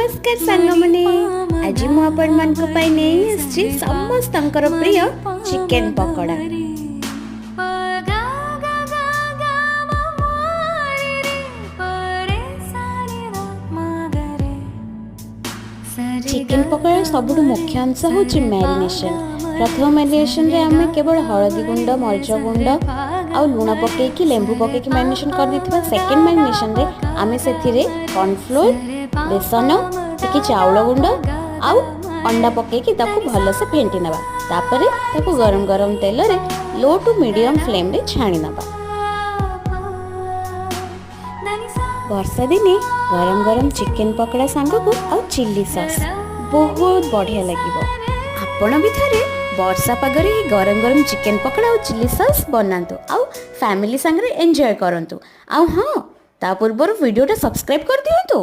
ନମସ୍କାର ସାଙ୍ଗମାନେ, ଆଜି ମୁଁ ଆପଣମାନଙ୍କ ପାଇଁ ନେଇ ଆସିଛି ସମସ୍ତଙ୍କର ପ୍ରିୟ ଚିକେନ ପକୋଡ଼ା। ଚିକେନ ପକୋଡ଼ାର ସବୁଠୁ ମୁଖ୍ୟ ଅଂଶ ହେଉଛି ମ୍ୟାରିନେସନ୍। ପ୍ରଥମ ମ୍ୟାରିନେସନ୍ରେ ଆମେ କେବଳ ହଳଦୀ ଗୁଣ୍ଡ, ମରିଚ ଗୁଣ୍ଡ ଆଉ ଲୁଣ ପକାଇକି, ଲେମ୍ବୁ ପକାଇକି ମ୍ୟାରିନେସନ୍ କରିଦେଇଥିବା। ସେକେଣ୍ଡ ମ୍ୟାରିନେସନ୍ରେ ଆମେ ସେଥିରେ କର୍ଣ୍ଣଫ୍ଲୋର୍, ବେସନ, ଟିକେ ଚାଉଳ ଗୁଣ୍ଡ ଆଉ ଅଣ୍ଡା ପକାଇକି ତାକୁ ଭଲସେ ଫେଣ୍ଟି ନେବା। ତାପରେ ତାକୁ ଗରମ ଗରମ ତେଲରେ ଲୋ ଟୁ ମିଡ଼ିୟମ୍ ଫ୍ଲେମ୍ରେ ଛାଣି ନେବା। ବର୍ଷା ଦିନେ ଗରମ ଗରମ ଚିକେନ ପକୋଡ଼ା ସାଙ୍ଗକୁ ଆଉ ଚିଲି ସସ୍ ବହୁତ ବଢ଼ିଆ ଲାଗିବ। ଆପଣ ବି ଥରେ ବର୍ଷା ପାଗରେ ଏହି ଗରମ ଗରମ ଚିକେନ ପକୋଡ଼ା ଆଉ ଚିଲି ସସ୍ ବନାନ୍ତୁ ଆଉ ଫ୍ୟାମିଲି ସାଙ୍ଗରେ ଏନ୍ଜୟ କରନ୍ତୁ। ଆଉ ହଁ, ତା ପୂର୍ବରୁ ଭିଡ଼ିଓଟା ସବସ୍କ୍ରାଇବ୍ କରିଦିଅନ୍ତୁ।